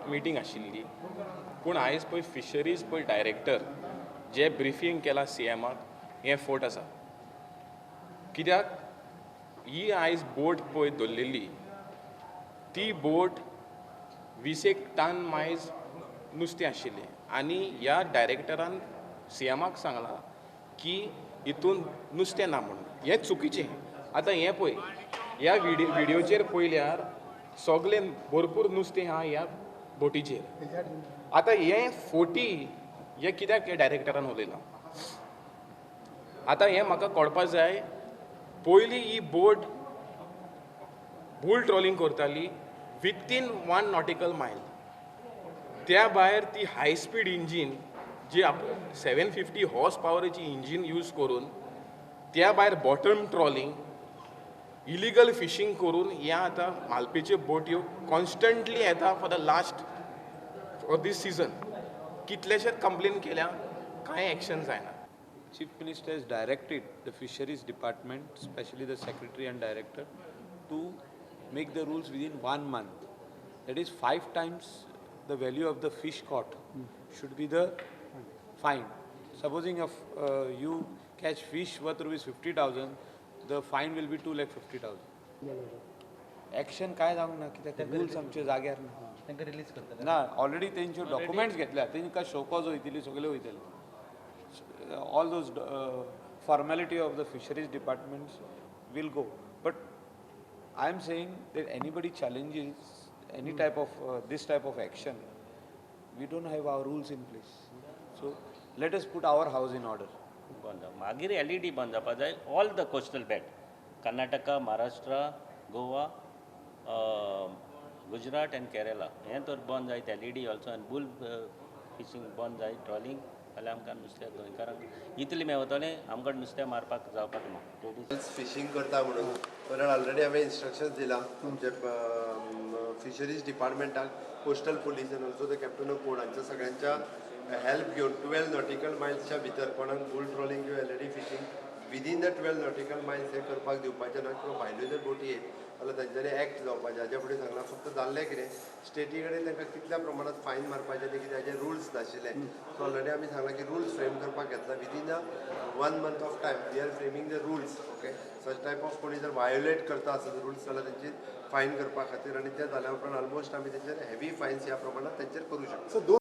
Meeting आशिल्ली. पूण आयज पळय फिशरीज पळय डायरेक्टर जे ब्रिफींग केलां सीएमाक, हें फट आसा. कित्याक ही आयज बोट पळय दवरलेली, ती बोट 20 एक टन मायज नुस्तें आशिल्लें आनी ह्या डायरेक्टरान सीएमाक सांगलां की हितून नुस्तें ना म्हणून. हें चुकीचें. आतां हें पळय, ह्या विडियोचेर पळयल्यार सगळें भरपूर नुस्तें आहा ह्या बोटीचेर. आतां हें फोटी हें कित्याक हे डायरेक्टरान उलयलां, आतां हें म्हाका कळपा जाय. पयलीं ही बोट बूल ट्रॉलिंग करताली विथीन 1 नॉटिकल मायल. त्या भायर ती हाय स्पीड इंजीन जी 750 हॉर्स पावराची इंजीन यूज करून, त्या भायर बॉटम ट्रॉलिंग, इलिगल फिशींग करून ह्या आतां मालपेच्यो बोटयो कॉन्स्टंटली येता. For the last, for this season कितलेशेच कंप्लेन केल्या, कांय एक्शन जायना. Chief Minister has directed the Fisheries Department, especially the Secretary and Director, to make the rules within one month. That is, five times the value of the fish caught should be the fine. Supposing if you catch fish worth ₹50,000, the fine will be 2,50,000. Action काय जावंक ना, कित्याक rules आमचे जाग्यार ना. तांकां release करतले? ना, ऑलरेडी तेंच्यो डॉक्युमेंट्स घेतल्या, तेंकां शोकॉज वयतली, सगळे वयतले. All those formality of the fisheries departments will go, but I am saying that anybody challenges any type of this type of action, we don't have our rules in place, so let us put our house in order. बंद जावं, मागीर LED बंद जावपा जाय. All the coastal belt, Karnataka, Maharashtra, Goa, Gujarat and Kerala, हें तर बंद जायत एलईडी ऑल्सो आनी बूल फिशींग बंद जायत, ट्रॉलिंग, जाल्यार आमकां नुस्त्याक, गोंयकारांक इतलें मेवतलें, आमकां नुस्तें मारपाक जावपाक ना. That is fishing करता म्हणून, कारण ऑलरेडी हांवें इन्स्ट्रक्शन्स दिला आमचे fisheries डिपार्टमेंटाक, coastal police and also the captain of port हांच्या सगळ्यांच्या हेल्प घेवन 12 नॉटिकल मायल्सच्या भितर कोणाक बुल ट्रॉलिंग किंवा LED fishing within the 12 nautical miles हे करपाक दिवपाचें ना किंवा भायल्यो जर बोटी येत जाल्यार तांच्यांनी एक्ट जावपाचें. हाज्या फुडें सांगलां. फक्त जाल्लें कितें, स्टेटी कडेन तांकां कितल्या प्रमाणांत फायन मारपाचें आनी कितें हाजे रुल्स नाशिल्ले. सो ऑलरेडी आमी सांगलां की रुल्स फ्रेम करपाक घेतला. Within a one month of time we are framing the rules, okay? Such type of कोणी जर वायोलेट करता आसत रुल्स जाल्यार तेंची फायन करपा खातीर आनी ते जाल्या उपरांत ऑलमोस्ट आमी तेंचेर हेवी फायन्स ह्या प्रमाणात तेंचेर करूं शकता. सर, दोन